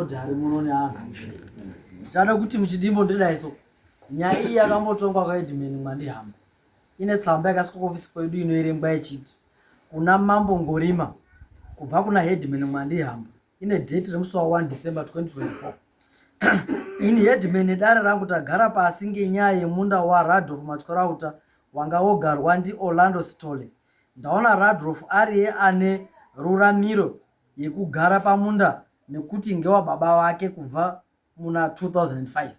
marekodhi ari muno neanhu. Ndichada kuti muchidimbo ndidai so. Nyaya iyi yakambotongwa kwaHeadman Mwandihamba. Ine tsamba yakasvika kuofisi kwedu inoerengwa ichiti kuna Mambo Ngorima kubva kuna Headman Mwandihamba ine date remusi wa 1 December 2024. Ini Headman nedare rangu tagara pasi ngenyaya yemunda waRadolf Matyorauta wanga wogarwa ndiOrlando Sithole. Ndaona Radolf ariye ane ruramiro yekugara pamunda nekuti ngewababa vake kubva muna 2005.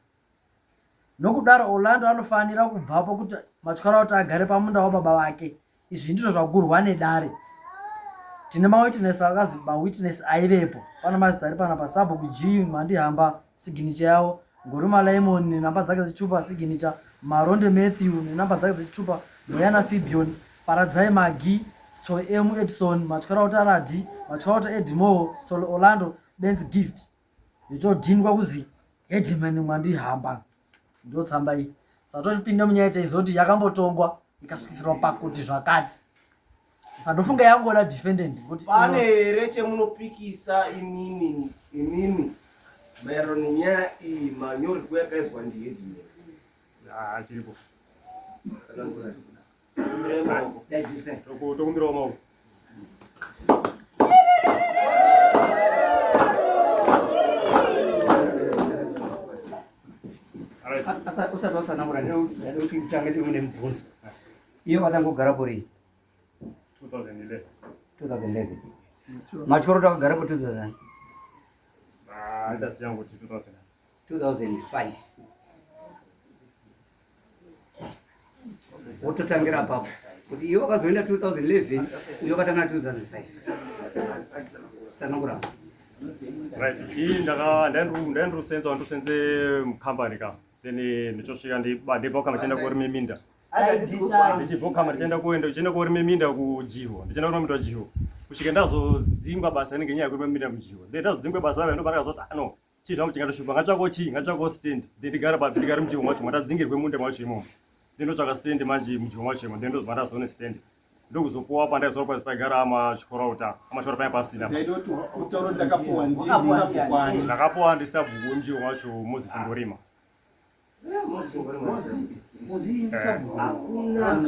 Nokudaro Orlando anofanira kubvapo kuti Matyorauta agare pamunda wababa vake. Izvi ndizvo zvagurwa nedare. Tine mawitness akazi mawitness aivepo. Pana mazita ari panapa sabhuku G Mandihamba signature yavo, Ngorima Limon nenhamba dzake dzechitupa signature, Maronde Matthew nenhamba dzake dzechitupa, Moyana Fibion, Paradzai Magi, Sithole M Edson, Matyorauta Radi, Matyorauta Edmore, Sithole Orlando, Benz Gift. Ndichodhindwa kuzi headman Mwandihamba. Ndotsamba iyi. Saka tochipinda munyaya taizoti yakambotongwa ikasvikisirwa pakuti zvakati. Saka ndofunga yangoda defendant kuti Pane here chemunopikisa imimi imimi maererano nenyaya iyi manyorerwo yakaizwa ndiheadman? Ah, chiripo. Tsanangurai. Kumbirai maoko. Tokumbirawo maoko. Usati watsanangura ndinoda kuti utange une mubvunzo. Iye watangogarapo rii? 2011. 2011. Matyoro takagarapo 2000. Ah, ndaziva kuti 2000. 2005. Wototangira apapo kuti iwe wakazoenda 2011 uyo wakatanga 2005. Tsanangura. Right. Iyi ndaka ndaendirusenza wandirusenze mucompany ka. Then ndichosvika ndibva kukamba ndichienda korime minda. Ndichibva kukamba ndichienda kuenda ndichienda korime minda kuJiho. Ndichienda korima minda kuJiho. Kusvika ndazodzingwa basa inenge nyaya yekurima minda muJiho. Then ndazodzingwa basa vava ndopandakazoti ah no. Chii zvangu chingatoshupa ngatsvako chii ngatsvako stand then ndigare papi ndigare mujiho macho matadzingirwe munda macho imomo. Then ndotsvaka stand manje mujiho macho imo then ndozobva ndazoone stand. Ndokuzopuwa pandaizowa pasi paigara amatyora amatyora paya pasina. Ndaida kuti utaure kuti ndakapuwa ndisabhuku ani. Ndakapuwa ndisabhuku wemujiho wacho Moses Ngorima.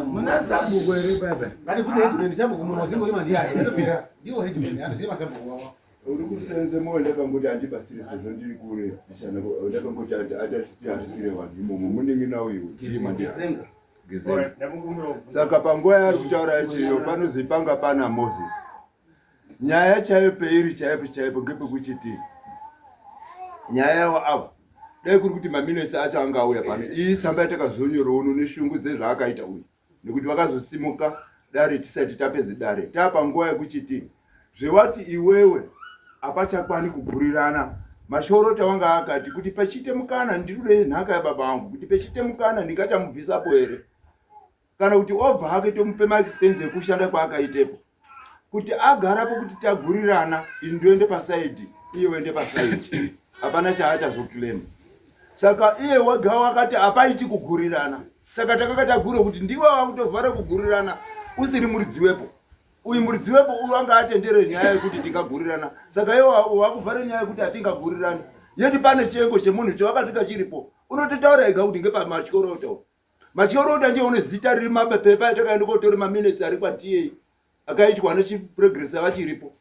Muna sabhuku here baba? Ngatibvunze headman sabhuku munhu Mozingorima ndiye anomira. Ndiwo headman anoziva masabhuku wawa. Uri kusenze moyo ndakangoti andibatsire sezvo ndiri kure ndakangoti atisire vanhu imomo munin'ina uyu chima ndigezenga. Saka panguva yaari kutaura yacho panozi panga pana Moses. Nyaya chaiyo peiri chaipo chaipo ngepekuchiti nyaya yavo ava dai kuri kuti maminitsi acho anga auya pano iyi tsamba yatakazonyora uno neshungu dzezvaakaita uyu nekuti vakazosimuka dare tisati tapedze dare taapanguva yekuchiti zvewati iwewe apachakwani kugurirana mashoro tawanga akati kuti pachite mukana ndiri nhaka yababa vangu kuti pechite mukana ndingachamubvisapo here kana kuti obva hake tomupe maexpense ekushanda kwaakaitepo kuti agarapo kuti tagurirana ini ndoende pasaidi iye oende pasaidi hapana chaachazoclaim saka iye wega wakati hapaiti kugurirana saka takanga tagura kuti ndiwe wakutovhara kugurirana usiri muridzi wepo uyu muridzi wepo uyu anga atendere nyaya yekuti tingagurirana saka iye wakuvhara nyaya yekuti hatingagurirani yeti pane chengo chemunhu chawakasvika chiripo unototaura ega kuti ngepamatyoroto Matyoroto ndiye une zita riri mapepa atakaenda kotora maminutes ari kwaTA akaitwa nechiprogress vachiripo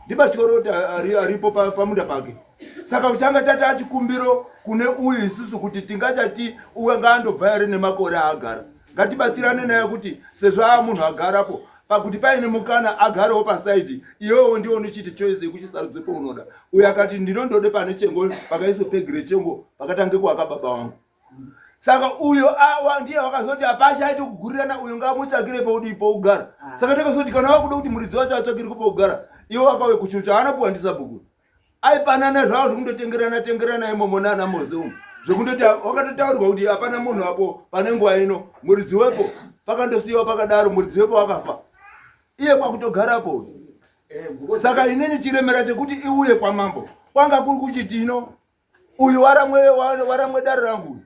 ndimatyoroto aripo pamunda pake saka changa chati achikumbiro kune uyu isusu kuti tingachati uwe ngaandobva here nemakore aagara ngatibatsirane naye kuti sezvo aa munhu agarapo pakuti paine mukana agarewo pasaidi iwewo ndiwo unochiita choice yekuchisarudze pounoda uyo akati ndinondode pane chengo pakaiswe pegi rechengo pakatange kuaka baba wangu saka uyo awa ndiye wakazoti apachaiti kugurirana uyo ngamutsvakire poudii pougara ah. saka takazoti kana wakuda kuti muridzi wacho atsvakire kupougara iwe wakauye kuchucha haana kuwa ndisabhuku aipanana zvavo zvekundotengerana tengerana imomo nana moze umu zvekundoti wakatotaurirwa kuti hapana munhu apo pane nguva ino muridzi wepo pakandosiyiwa pakadaro muridzi wepo wakafa iye kwakutogarapo uyu eh, saka inini chiremera chekuti iuye kwamambo kwanga kuri kuchiti ino uyu waramwe waramwe dare rangu uyu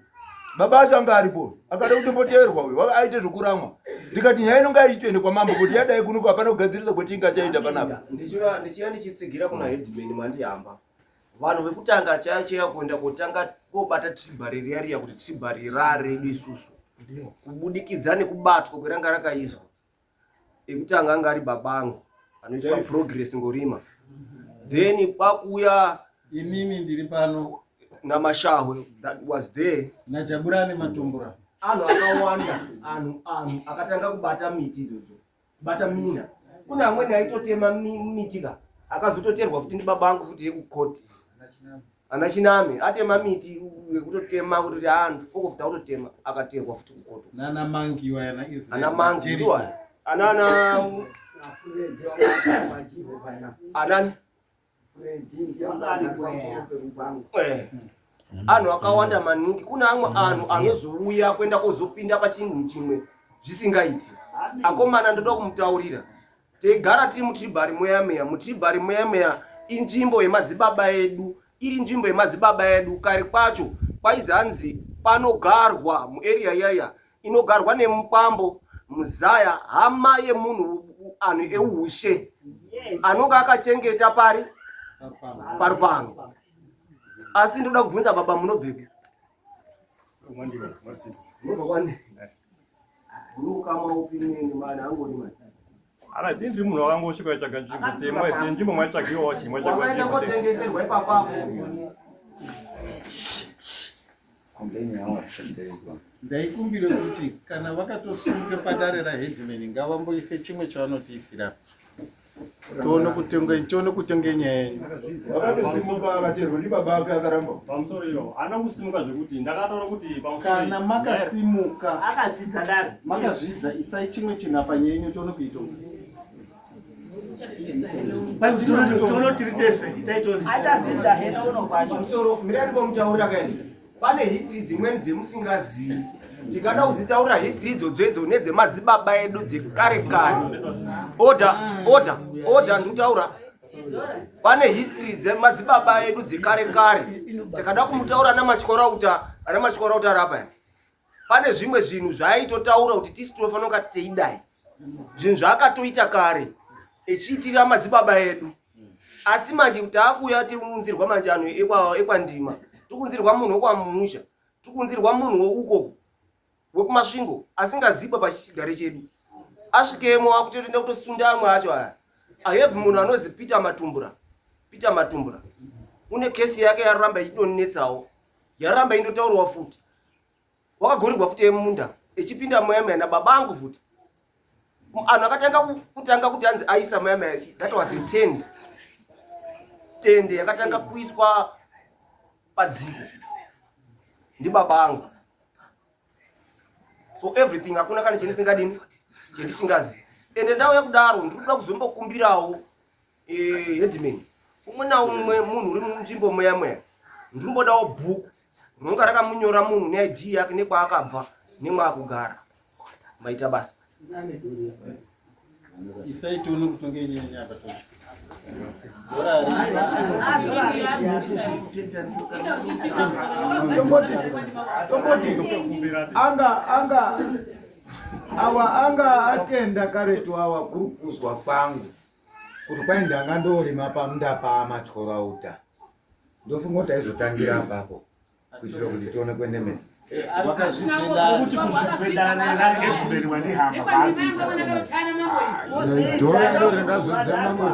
baba acho anga aripo akada kutomboteerwa uyu aite zvekuramwa ndikati nyaya inonga ichitoende kwamambo kuti yadai kuno hapana kugadzirisa kweti ingachaita panapa ndichiya ndichitsigira kuna headman Mandihamba. Vanhu vekutanga chaya chaya kuenda kotanga kobata tribhari riya riya kuti tribhari raredu isusu kubudikidza nekubatwa kweranga rakaizwa ekutanga anga ari baba angu anoitwa Progress Ngorima, then kwakuya Inini ndiri pano. naMashahwe that was there. NaJaburani Matumbura. Anhu akawanda, anhu akatanga kubata miti idzodzo, kubata mina. Kune amweni aitotema miti ka, akazototerwa futi ndibaba angu futi yekukoti ana Chiname, atema miti yekutotema kuti anhu fokofuta kutotema, akaterwa futi kukoto. Nana Mangi waya na Israel. Ana Mangi. Jericho. Ndiwo aya. Ana anani. Anhu akawanda maningi. Kune amwe anhu anozouya kuenda kozopinda pachinhu chimwe zvisingaiti. Akomana, ndoda kumutaurira, teigara tiri mutribhari muya muya, mutribhari muya muya, inzvimbo yemadzibaba edu, iri nzvimbo yemadzibaba edu. Kare kwacho kwaizi hanzi panogarwa muarea iyaya inogarwa nemukwambo, muzaya, hama yemunhu, anhu eushe anonge akachengeta pari parupango. Asi ndoda kubvunza baba, munobvepi? Munobva kwani? Muri upi neni mana angori mani? Ana zii, ndiri munhu wakangosvika aitsvaga nzvimbo semwe senzvimbo mwaitsvagiwawo chimwe. Wakaenda kotengeserwa ipapapo. Ndaikumbire kuti kana vakatosumuka padare raheadman, ngavamboise chimwe chavanotiisira, tione kutonge nyaya yenyu. Wakatosimuka akaterwa ndibaba ake, akaramba. Pamusoro iyo haana kusimuka, zvekuti ndakataura kuti pamusoro. Kana makasimuka Akazvidza dare. Makazvidza, isai chimwe chinhu apa, nyaya yenyu tione kuitonga. Tono tiri tese itaitoni. Achazvidza hene uno kwacho. Pamusoro, mirai ndimomutaurira kairi. Pane history dzimweni dzemusingazivi. Tikada kudzitaura history idzodzo idzo nedzemadzibaba edu dzekare kare. Order, order, order! Ndikutaura pane history dzemadzibaba edu dzekare kare. Tikada kumutaura namatyorauta, ana matyorauta ari apa, pane zvimwe zvinhu zvaaitotaura kuti tisi tinofanira kunga teidai zvinhu zvaakatoita kare echiitira madzibaba edu. Asi manje taakuuya tiunzirwa manje anhu ekwandima, tirikunzirwa munhu wekwamusha, tirikunzirwa munhu weukoko wekuMasvingo asingazipa pachichigare chedu, asvikemo akutoenda kutosunda amwe acho aya. I have munhu anozi Peter Matumbura. Peter Matumbura une kesi yake yaramba ichidonetsawo, yaramba indotaurwa futi, wakagorirwa futi emunda echipinda muyamaya nababa angu futi. Anhu akatanga kutanga kuti anzi aisa muyamaya, that was a tende, tende yakatanga kuiswa padziko ndibaba angu. So everything, hakuna kana chendisingadini, chendisingazi. Ende ndauya kudaro, ndiri kuda kuzombokumbirawo headman, umwe naumwe munhu uri munzvimbo muya muya, ndirimbodawo bhuku rinonga rakamunyora munhu neID yake, nekwaakabva, nemwaakugara. Maita basa. Isai tione kutonge nyaya yenyu apa. Tocho Tomboti anga awa anga atenda karetu awa, kuri kuzwa kwangu kuti kwai ndanga ndorima pamunda pamatyorauta. Ndofunga kuti aizotangira apapo kuitira kuti tione kuende mberi. Kuti kuzvidzwe dare raheadman Wandihamba kwaari kuita. Dhora ndo ringazodza mambo.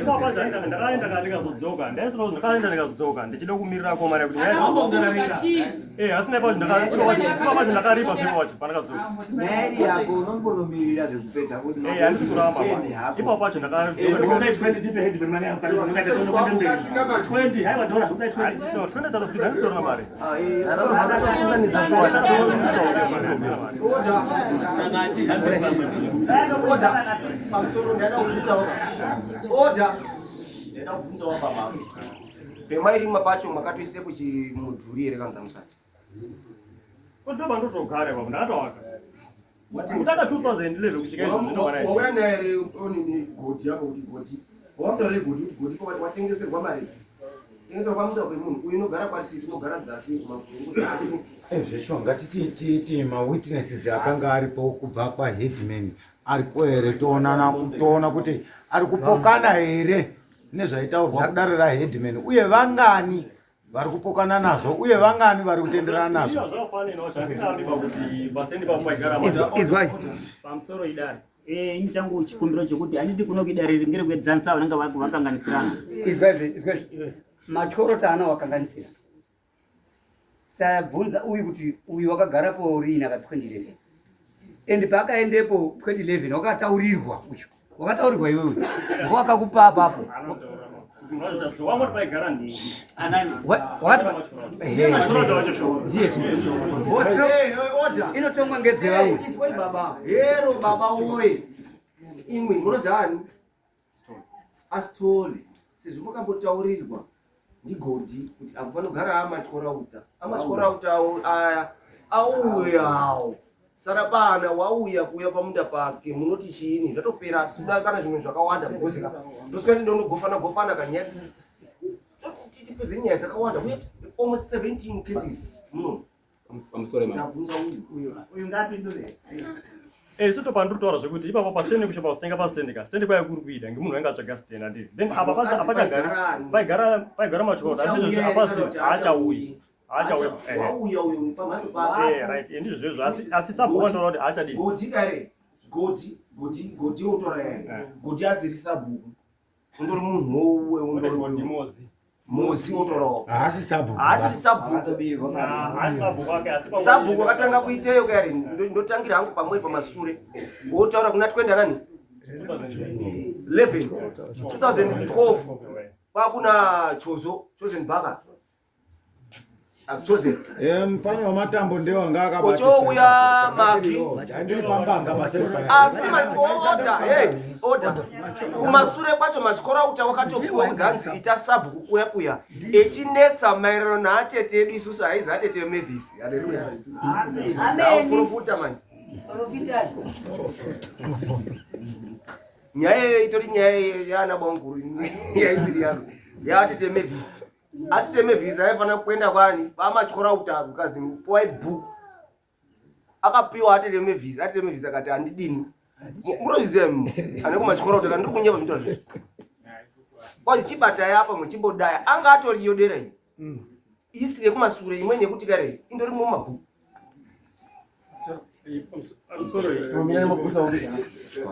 Ipapo ndakaenda ka ndikazodzoka, ndaisina, ndakaenda ndikazodzoka ndichida kumirira akomana kuti asina ipapo ipapo ndakaripa zvipo wacho pandakadzoka. Nyaya yako unombonomirira zvekupedza kuti Handisi kuramba ipapo pacho. Ungai 20 tipe headman mari yako, pari ungaita tono kwende mberi 20. Haiwa dhora, ungai 20. No, 20 tatobvisa, handisitorina mari. Akatosunganidza. Order. Saka atihambe pamwe. Order! Pamusoro, ndaida kubvunzawo. Order! Ndaida kubvunzawo baba, pemairima pacho makatoisepo chimudhuri here kana musati? Ndoba ndotogara ipapo, ndakatoaka kutanga 2011 kusvika izvo zvino kana Wauya naye here onini godi yako kuti godi wamutaurire godi kuti godi watengeserwa mari, tengeserwa pamunda kwemunhu uyu unogara kwarisiti, unogara dzasi kumafurungu dzasi? Zveshuwa, ngatititi mawitnesses akanga aripo kubva kwaheadman aripo here, toonana, toona kuti ari kupokana here. nezvaitaurwa kudare raheadman uye vangani vari kupokana nazvo uye vangani vari kutenderana nazvo. Izwai. Pamusoro idare. Eh, ini changu chikumbiro chekuti handidi kuno kuidare iri ngerekuedzanisa vanenge vakanganisirana. Izwai, izwai. Matyoro taana wakanganisira. Tabvunza uyu kuti uyu wakagarapo riini aka 2011. And paakaendepo 2011 wakataurirwa uyu. Wakataurirwa iwewe. Ngowakakupa apapo. Inotongwa ngedzevangu. Izwai baba, hero baba woye. Imwi munoziva ani? Asithole sezvo makambotaurirwa ndiGodhi kuti apo panogara amatyorauta amatyorauta aya auyawo sarapana wauya kuuya pamunda pake munoti chiini zvatopera tisikuda kana zvimwe zvakawanda because ka ndosvika ndinonogofana gofana kanyaya tipedze nyaya dzakawanda we have almost 17 cases muno pamusoro ndabvunza uyu uyu ngapindure. Eh, soto pandiri kutaura zvekuti ipapo pastand kushopa kutenga pastand ka stand kwaiva kuri kuida ngemunhu wainge atsvaga stand andiri then apa pasi apachagari paigara paigara matyoro asi izvozvo apasi haachauyi haachauyi wauya uyu pamhatso pake eh right ndizvo zvezvo asi asi sabhuku vanotaura kuti haachadii godi kare godi godi godi wotora here godi aziri sabhuku undori munhu wouwe undori mozi mozi wotorawo Haasi sabhuku. haasiri sabhuku sabhuku akatanga kuiteyo kare ndotangira hangu pamwe pamasure wotaura kuna 20 nani 11 2012 kwakuna chozo chosen baka akuchozen Mupfana wamatambo ndiye wanga akabatisa. Ochouya Maki. Handiri pambanga paseri paya. Asi order, hey, order. Kumasure kwacho matyorauta wakatopiwa kuzanzi ita sabhuku kuya kuya echinetsa maererano naatete edu isusu haizi atete Mavis. Haleluya. Amen. Profita manje. Nyaya iyoyo itori nyaya yaana banguru yaisiri yaro. Yaatete Mavis. Atete Mavis aifanira kuenda kwani? Pamatyorauta kukazi puwai bhuku. Akapiwa atete Mavis, atete Mavis akati handidini. Munozviziva imi ane kumatyora kuti ndiri kunyepa mitauro zve. Kwazi chibatai apa muchimbodaya anga atoriyo dera iyi. History yekumasure imweni yekuti kare indori mumabhuku.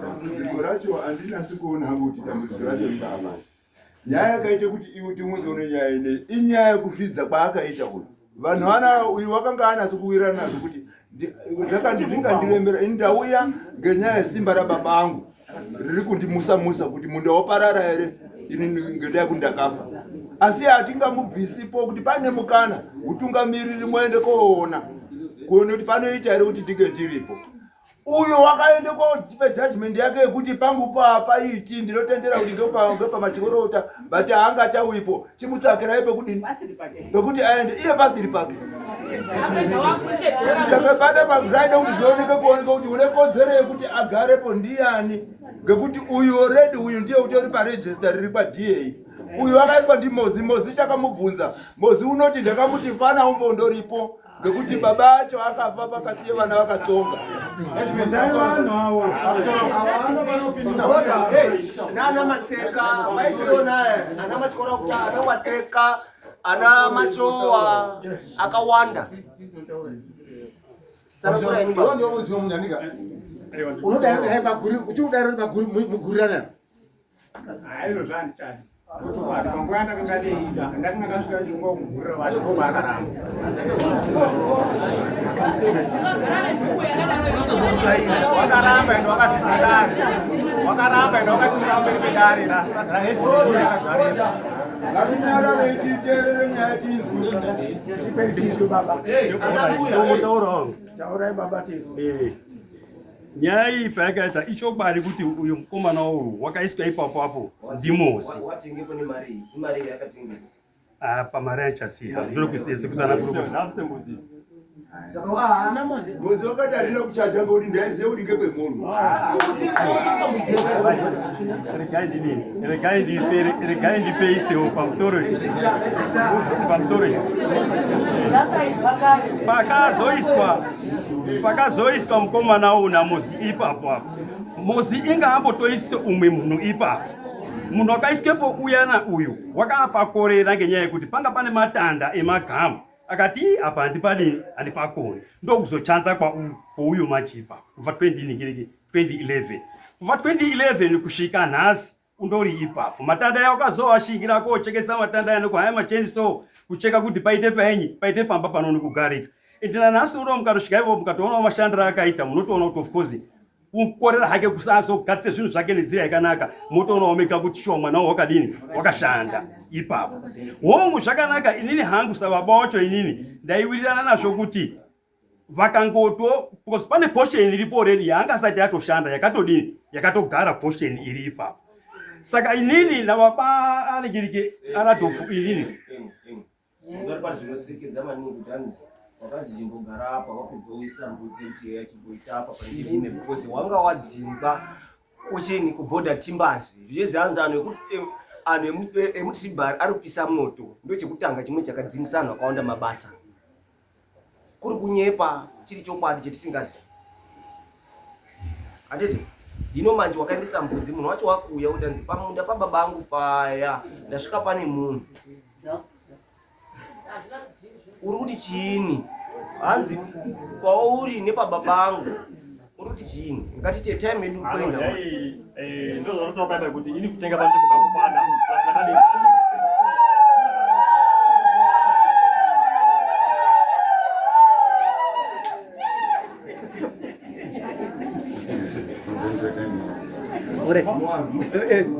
Dambudziko racho handinasi kuona hangu kuti dambudziko racho ringava. Nyaya yakaita kuti iwe timuudze une nyaya ineyi inyaya yekuzvidza kwaakaita uyu. Vanhu vana uyu wakanga anasi kuwirirana nazvo kuti zvakandiremera ini ndauya ngenyaya yesimba rababa angu riri kundimusa musa kuti munda waparara here ini ngendaa yekuti ndakafa. Asi hatingamubvisipo kuti pane mukana utungamiriri muende koona kuone kuti panoita here kuti ndinge ndiripo. Uyo wakaenda kotipe judgment yake yekuti pangu papaiti ndinotendera kuti ngepamachikorota but haangachauipo chimutsvakirai pekudini pekuti aende iye pasiri pake saka pane pazvaida kuti zvioneke kuoneka kuti une kodzero yekuti agarepo ndiyani ngekuti uyu already uyu ndiye utori paregister riri kwaDA uyu akaiswa ndimozi mozi chakamubvunza mozi unoti ndakamuti fana umbondoripo ngekuti baba acho akafa pakasiye vana vakatsonga. Bvunzai vanhu avo. Ava Order, hey, nana Matseka vaitiona ana matyora kuti ana Matseka ana Machowa akawanda. Tsanangura henyu baba. Unodaira Haizvo zvandichadi. Chokwadi panguva yandakanga ndeida ndakanga ndasvika ndingo kumugurira vacho ndokwaakaramba. Wakaramba ende wakazvidza dare. Wakaramba ende wakasimira pamberi pedare rahedhirakagarira. Ngatinyararei titeerere nyaya tinzwe. Tipei tizwe baba. Taurai baba tizwe. Nyaya iyi payakaita ichokwadi kuti uyu mukomana uyu wakaiswa ipapo apo ndiMozi. Watengepo nemari iyi, imari iyi yakatengepo. Apa mari aichasiya ndiri kusanangura. Saka wa Mozi wakati handina kuchaja ngekuti ndaiziva kuti ngepemunhu. Regai ndidini, regai ndipere, regai ndipeisewo pamusoro pamusoro. Pakazoiswa pakazoiswa mukomana uyu naMozi ipapo apo. Mozi inga ambotoise umwe munhu ipapo. Munhu wakaiswepo uyana uyu wakaapakorera ngenyaya yekuti panga pane matanda emagamu akati ii apa handipadini handipakoni ndokuzochanza kwauyu machipa kubva 20 2011 kubva 2011 kusvika nhasi undori ipapo matanda aya wakazoashingira kochekesa matanda aya nekuhaya machenso kucheka kuti paite paenyi paite pamba panoni kugarika ende nanhasi uno mukatosvika ivo mukatoonawo mashandiro akaita munotoona kuti of course kukorera hake kusazogadzisa zvinhu zvake nenzira yakanaka motoonawo mega kuti shuwa mwana wo wakadini wakashanda ipapo hongu zvakanaka inini hangu sababa wacho inini ndaiwirirana nazvo kuti vakangoto because pane portion iripo already yaanga asati atoshanda yakatodini yakatogara portion iri ipapo saka inini nababa anigirike anadhofu inini Zvari pari zvinosekedza maningi kuti hanzi wakazi chimbogara apa wapedza woisa mbudzi yekuti yaya chimboita apa pane because wanga wadzingwa kuchini kubhodha timbazve zvezi hanzi anhu anhu emutribal ari kupisa moto ndochekutanga chimwe chakadzingisa anhu akawanda mabasa kuri kunyepa chiri chokwadi chetisingazivi handiti hino manje wakaendesa mbudzi munhu wacho wakuuya kuti anzi pamunda pababa angu paya ndasvika pane munhu uri kuti chiini hanzi kwauri nepababa angu uri kuti chiini ngatite time yedu kuenda eh, ndozvanotoa kuti ini kutenga panzvimbo kakupanda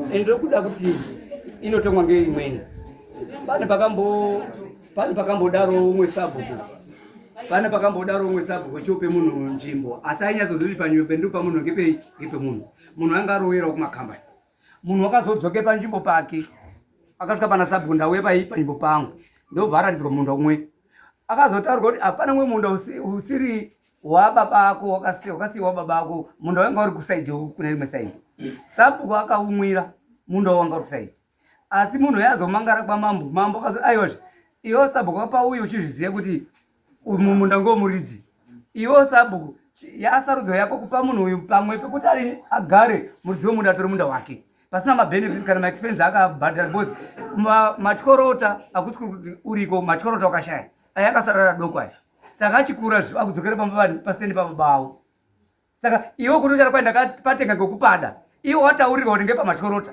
Ndinokuda kuti inotongwa ngeimweni. Pane pakambo pane pakambodaro umwe sabhuku. Pane pakambodaro umwe sabhuku chope munhu nzvimbo asi ainyatsoziva kuti panzvimbo pendiri pamunhu ngepei ngepemunhu. Munhu anga aroyerawo kumakambani. Munhu wakazodzoke panzvimbo pake. Akasvika pana sabhuku ndauye pai panzvimbo pangu. Ndobva aratidzwa munda umwe. Akazotaurwa kuti hapana umwe munda usiri wababa ako wakasiiwa baba ako munda wanga uri kusaidi kune rimwe saidi. Sabhuku akaumwira munda wanga uri kusaidi. Asi munhu yazomangara kwamambo, mambo akazo aiwazve iwe sabhuku wakapa uyu uchizviziva kuti mumunda ngomuridzi. Iwe sabhuku yasarudzo yako kupa munhu uyu pamwe pekuti ari agare muridzi wemunda atore munda wake pasina mabenefits kana maexpense akabhadhara because matyorota akuti kuti uriko matyorota wakashaya aya akasarara doko aya saka achikura zvi akudzokera pamba pasitendi pababa avo saka iwe kuti uchada kwai ndakapatenga ngekupada iwe wataurirwa kuti ngepamatyorota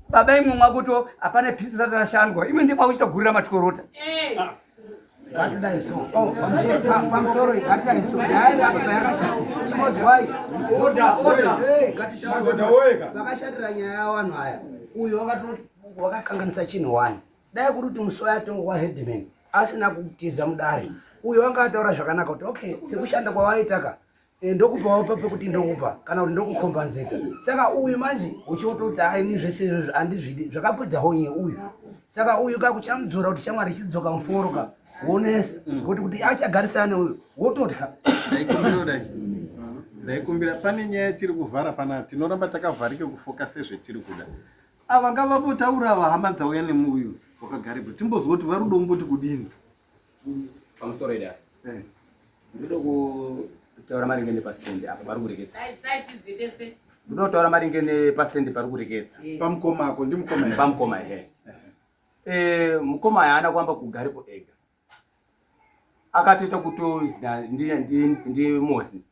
baba imwe mwakuto hapana pisi rati rashandwa imwe ndiye kwakuchitogurira matyorota Ngatidai so. Oh, pamusoro ngatidai so. Nyaya iri apa yakashata. Chimozwai. Order, order. Eh, ngatitaure. Vakashatira nyaya yavanhu aya. Uyo wakakanganisa chinhu wani. Dai kuri kuti musi wayatongwa kwaheadman asina kutiza mudare. Uyo wanga ataura zvakanaka kuti okay, sekushanda kwawaitaka Eh, ndokupawo pekuti ndokupa kana kuti ndokukombanzeta saka uyu manje uchitoti aini zvese izvozvo handizvidi zvakakwidza honye uyu saka uyu kakuchamudzora kuti shamwari chidzoka muforo ka wonesa kuti kuti achagarisane uyu wototya ndaikumbira dai ndaikumbira pane nyaya yatiri kuvhara pana tinoramba takavharike kufoka sezvetiri kuda ava ngavambotaura ava hama dzauya nemuuyu wakagarepo timbozwa kuti vari kuda kumboti kudini pamusoro idai eh. ndoda kutaura maringe nepastand apa pari kureketsa ndoda kutaura maringe nepastand pari kureketsa pamukoma ako ndimukoma pamukoma ehe eh, mukoma haana kuamba kugarepo ega akatoita kutozi ndimozi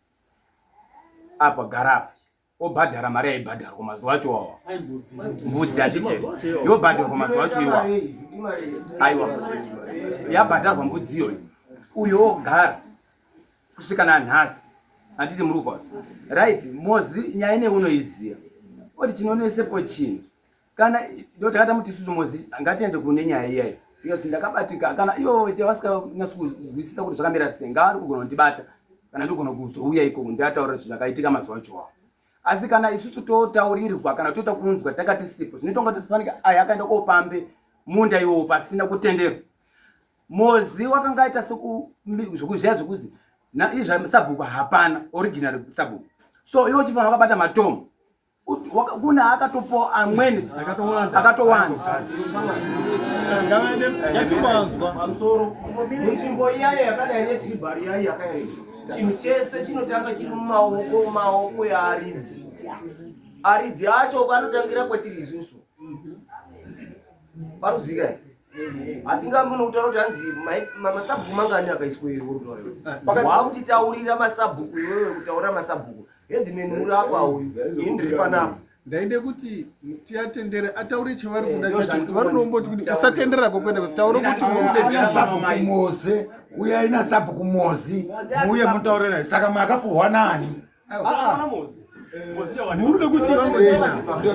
apa gara apa obhadhara mari yaibhadharwa mazuva acho wawa mbudzi handite yobhadharwa mazuva acho iwa aiwa yabhadharwa mbudzi iyoyo uyo ogara kusvika nanhasi handiti muri kukwasa right mozi nyaya ine unoiziva oti chinonesepo chinhu kana ndotakata muti isusu mozi ngatiende kune nyaya iyayi because ndakabatika kana ivo vasikanyatsi kuzwisisa kuti zvakamira sei ngavari kugona kundibata kana ndigona kuzouya ikoko ndataura zvakaitika mazuva acho wawo asi kana isusu totaurirwa kana toita kunzwa tanga tisipo zvinoita kunga tisifanika aya akaenda kopambe munda iwowo pasina kutenderwa mozi wakanga aita sekuzviya zvekuzi izva sabhuku hapana original sabhuku so iwo chifanira wakabata matomu kuna akatopo amweni akatowanda ngatiwanzwa munzvimbo iyayo yakadai netribhari iyayo yakadai chinhu chese chinotanga chiri mumaoko maoko yearidzi aridzi acho anotangira kwatiri isusu. Paruzika here? Hatingambi nokutaura kuti hanzi masabhuku mangani akaiswa iwe uri kutaura iwe. Wakutitaurira masabhuku iwewe kutaurira masabhuku. Headman uri apa uyu, ini ndiri panapa. Ndaide kuti tiatendere ataure chavari kuda chacho kuti vari kudomboti kuti usatendera kokuenda taure kuti sabhuku Moze uyai nasabhuku Mozi muuye mutaure naye saka makapuhwa nani? Murude kuti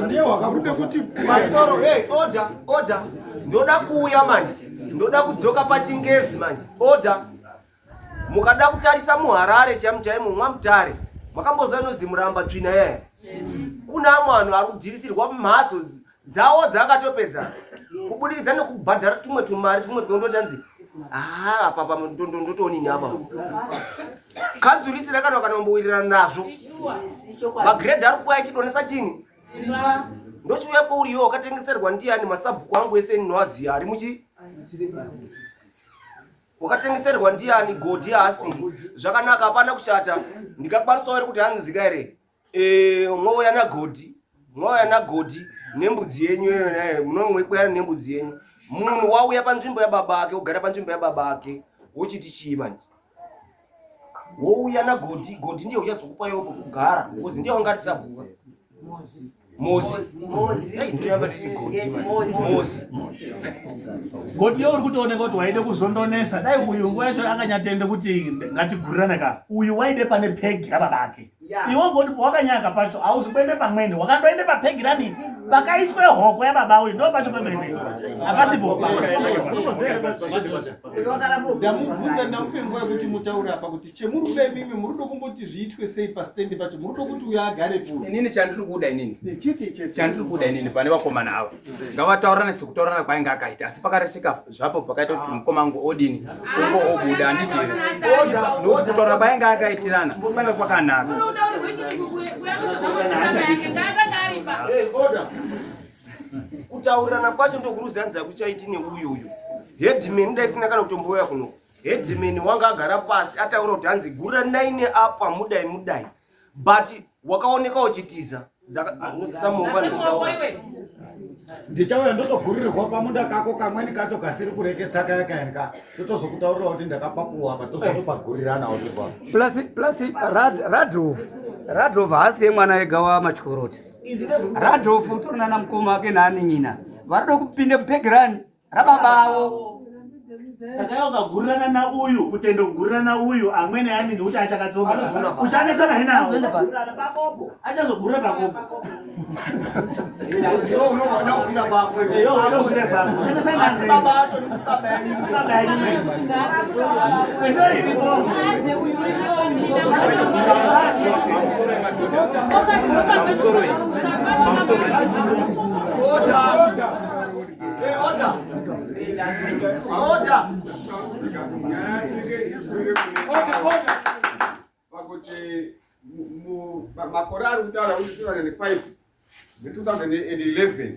ndiye wakarude kuti Masoro, hey, order, order. Ndoda kuuya manje. Ndoda kudzoka pachingezi manje. Order. Mukada kutarisa muHarare chaimo chaimo mwaMutare. Makambozwa inozi muramba tsvina yaya. Kuna amwe vanhu vari kudhirisirwa mumhatso dzavo dzakatopedza kubudikidza nekubhadhara tumwe tumari tumwe twekundoti hanzi ah apa pa ndotoonini apa. Kanzuru isina kana kunombowirirana nazvo. Magredhi ari kuuya achidonesa chinyi. Ndochiuya kwauri iwe wakatengeserwa ndiyani masabhuku angu ese ndinoaziya ari muchi wakatengeserwa ndiyani godhi haasiri zvakanaka hapana kushata ndikakwanisawo here kuti hanzi here mwouya nagodhi mwauya nagodhi nembudzi yenyu iyoyo munomwekweyana nembudzi yenyu munhu wauya panzvimbo yababa ake wogara panzvimbo yababa ake wochiti chii manje wouya nagodhi godhi ndiye uchazokupa iwo pekugara because ndiye wanga tisabhuka Mozi. Hey, ndinoyamba nditi godhi manje. Mozi. Goti yo uri kutooneka kuti waide kuzondonesa dai uyu nguva yacho akanyatende kuti ngatigurirane ka uyu waide pane pegi rababa ake iwe ngoti wakanyaka pacho hauzi kuende pamweni wakandoende papegi rani pakaiswe hoko yababa uyu ndo pacho pemene hapasipo Ndamubvunza ndamupe nguva yekuti mutaure apa kuti chemurume imimi murudo kumboti zviitwe sei pastendi pacho murudo kuti uyo agare puri. Inini chandiri kuda inini. Chiti chete. Chandiri kuda inini pane vakomana ava. Ngavataurirane sekutaurirana kwainge akaita asi pakarashika zvapo pakaita kuti mukoma wangu odini ungo obuda handiti here. Nokuti kutaura kwainge akaitirana kwanga kwakanaka. Hey, order. Kutaurirana kwacho ndokuruzanza kuchaiti neuyu uyu. Headman dai isina kana kutombouya kuno. Headman wanga agara pasi ataura kuti hanzi guranai neapa mudai mudai. But wakaoneka uchitiza. Ndichauya ndotogurirwa pamunda kako kamweni kacho kasiri kureketsa kaya kaenka totozokutaurira kuti ndakapapuwa apa tozotopaguriranawo ndipo. Plus plus Radolf Radolf haasi yemwana ega waMatyoroti. Radolf utori nana mukoma wake naanin'ina varikuda kupinda mupegirani rababa avo. Saka iwe ukagurirana nauyu kutenda kugurirana uyu amweni ayani ngekuti achakatsonga uchanesana he nawo achazogurira pakopo Order. Order. Pakuti makore ari kutaura kuti 2005 ne2011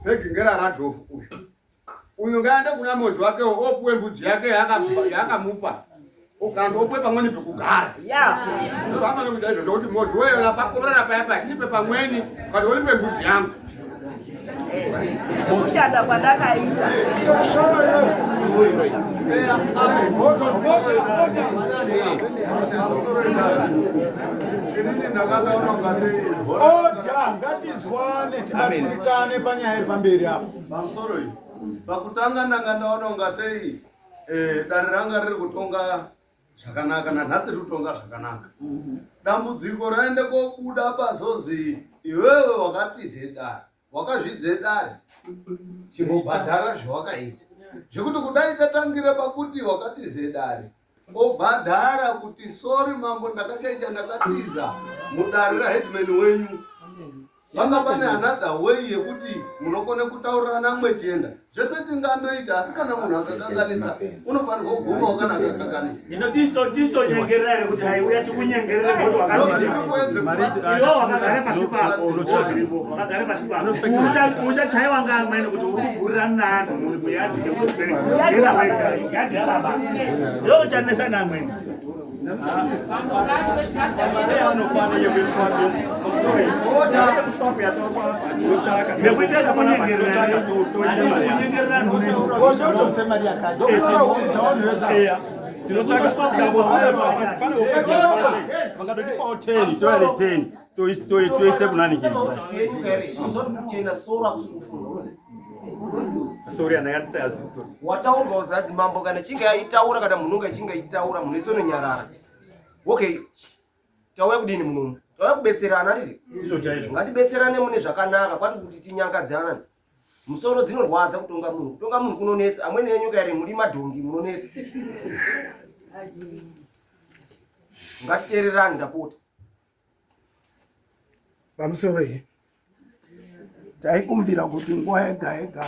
pegi ngeraRadolf uyu uyu ngaende kuna mozi wake opuwe mbudzi yake yaakamupa kana opuwe pamweni pekugara ndozvafanira kuita izvozvo kuti mozi weyona pakorora paya paya chinipe pamweni kana olipe mbudzi yangu Kushanda kwandakaita. Oda, ngatizwane tibatsirikane panyaya iri pamberi apo. Pamusoro iyi pakutanga ndanga ndaona ungatei dare ranga riri kutonga zvakanaka nanhasi riri kutonga zvakanaka. Dambudziko raende kobuda pazozi iwewe wakatize dare wakazvidze dare chimbobhadhara zvawakaita zvekuti kudai tatangira pakuti wakatize dare obhadhara kuti sori mambo ndakachaicha ndakatiza mudare raheadman wenyu panga pane another way yekuti munokone kutaurirana mwechienda zvese tingandoita asi kana munhu akakanganisa unofanirwa kugumawo kana akakanganisa Ino tisto nyengerera here kuti haiuya tikunyengerere ngekuti wakatiza iwe wakagara pasi pako zviripo wakagara pasi pako uchachaiwa ngaamweni kuti uri kugurirana naanhu muyadhi ngekuti gera wega yadhi yababa ndo uchanesa naamweni. Nekuita kunyengerera kunyengerera Vangatotipawo 10 toyale 10 toise kunani wataurwa uzadzi mambo kana chinge aitaura kana munhu unga chinge aitaura munhu ese unonyarara okay tauya kudini munomu tauya kubetserana nditi ngatibetserane mune zvakanaka kwati kuti tinyangadzana musoro dzinorwadza kutonga munhu kutonga munhu kunonetsa amweni enyu kairi muri madhongi munonetsa ngatiteererani ndapota Pamusoro iyi taikumbira kuti nguva yega yega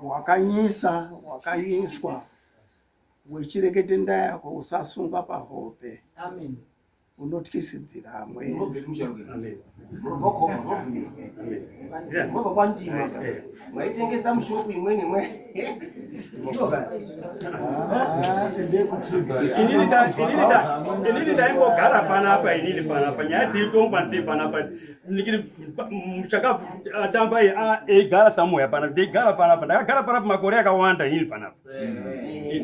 wakanyisa wakanyiswa wechirekete ndaa yako usasunga pahope. Amen. Unotyisidzira amweni. Munobva kwandima maitengesa mushopu imweni imwe Inini ndaimbogara panapa inini panapa nyaya dzeitongwa ndiri panapa muchakatamba eigara samoya panapa ndeigara panapa ndakagara panapa makore akawanda inini panapa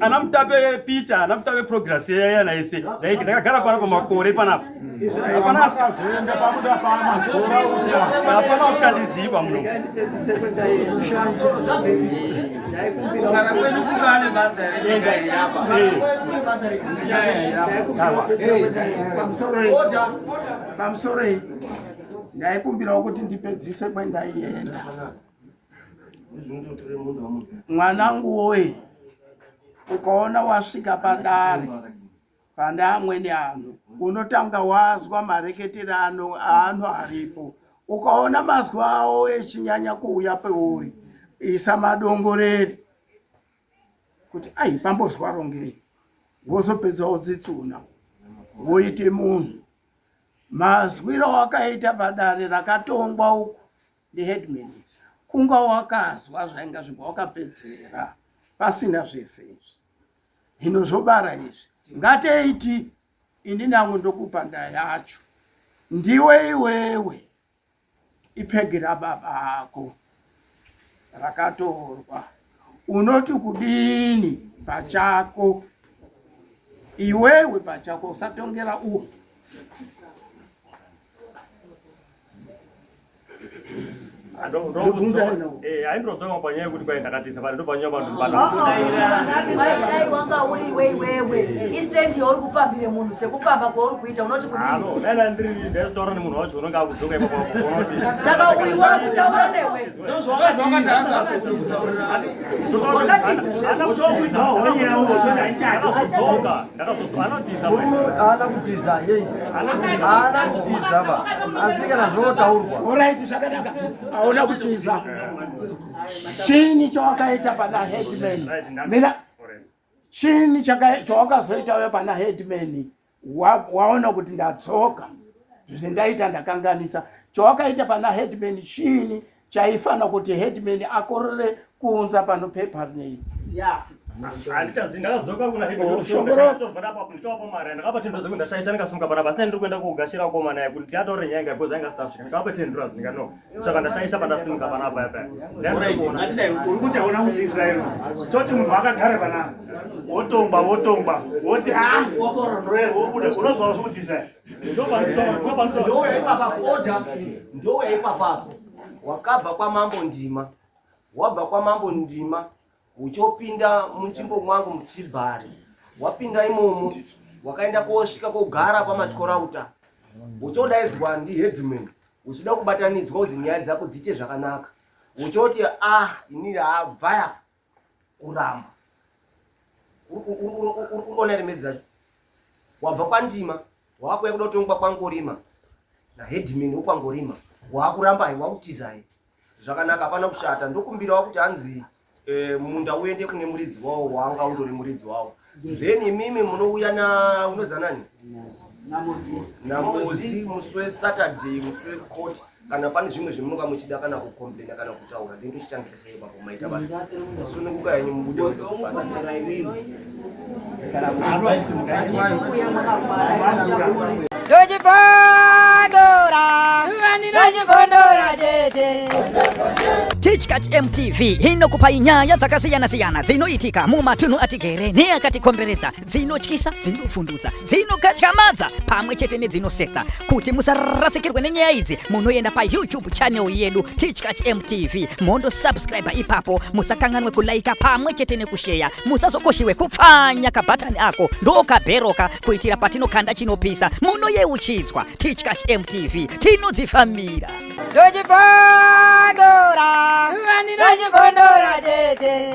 ana mutape peter ana mutape progress yayana yese ndakagara panapa makore panapa hapana hapana usikandiziva muno Pamusoro iyi ndaikumbirawo kuti ndipedzise kwendaienda. Mwanangu woye, ukaona wasvika padare pane amweni anhu unotanga wazwa mareketero ano aano aripo ukaona mazwi awo echinyanya kuuya peuri isa madongorere kuti ai pambozwa rongei wozopedza wodzitsuna woite munhu mazwiro wakaita padare rakatongwa uku ndiheadman kunga wakazwa zvainga zvibva wakapedzera pasina zvese izvi hino zvobara izvi ngateiti ini nangu ndokupa nda yacho ndiwe iwewe ipegi rababa ako rakatorwa unoti kudini pachako iwewe pachako usatongera uwo Aindodzoka panyaya yekuti kwai ndakatiza pano ndopanyaya vanhu dai wanga uri iwe iwewe istendi yauri kupambire munhu sekupamba kwauri kuita unoti kudini dai ndiri ndaitotaura nemunhu wacho unonge akudzoka ipapo unoti saka uyu wakutaura newe Haana kutiza yei, haana kutiza ba, asi kana zvotaurwa. Alright, zvakanaka. Hauna kutiza. Chini chawakaita pana headman? Mira. Chini chawakazoita wewe pana headman? Waona kuti ndadzoka. Zvendaita ndakanganisa. Chawakaita pana headman chini chaifana kuti headman akorere kuunza pano pepa nei? Yeah. Handichazivi ndakadzoka kuna headmanndichovapa mari ndakapa tendro dzekuti ndashaisha ndikasunga panapa asina ndiri kuenda kogashira komana yaye kuti ndiataure nyaya inga because ainga asina kusvika ndikavapa tendro azi ndikano saka ndashaisha pandasimuka panapa yapa ngatidai uri kuti hauna kutiza iro toti munhu akagara panapa wotongwa wotongwa woti a wakorondroe wobuda unozwa usikutiza ndouya ipapa order ndouya ipapa wakabva kwamambo ndima wabva kwamambo ndima uchopinda munzvimbo mwangu muchibhari wapinda imomo wakaenda kosvika kogara pamatyorauta uchodaidzwa ndiheadman uchida kubatanidzwa uzi nyaya dzako dziite zvakanaka uchoti ah inini habvaya kuramba uri kuona here mhedzi dzacho wabva kwandima wakuya kuda kutongwa kwangorima naheadman wekwangorima wakuramba hai wakutiza hai zvakanaka hapana kushata ndokumbirawo kuti hanzi eh, munda uende kune muridzi wawo wanga undori muridzi wawo then imimi munouya na unozanani namozi musi wesaturday musi wecourt kana pane zvimwe zvemunonga muchida kana kucomplaina kana kutaura then tochitangira sei ipapo maita basa sununguka henyu mubude. Ndochibondora, ndochibondora chete. Tichkach MTV inokupai nyaya dzakasiyana-siyana dzinoitika mumatunhu atigere neakatikomberedza, dzinotyisa, dzinofundutsa, dzinokatyamadza pamwe chete nedzinosetsa. Kuti musarasikirwe nenyaya idzi, munoenda paYouTube channel yedu Tichkach MTV mondosubscribe ipapo. Musakanganwe kulaika pamwe chete nekusheya. Musazokoshiwe kupfanya kabhatani ako ndokabheroka kuitira patinokanda chinopisa munoyeuchidzwa. Tichkach MTV tinodzifambira. Ndochibondora, ndochibondora chete.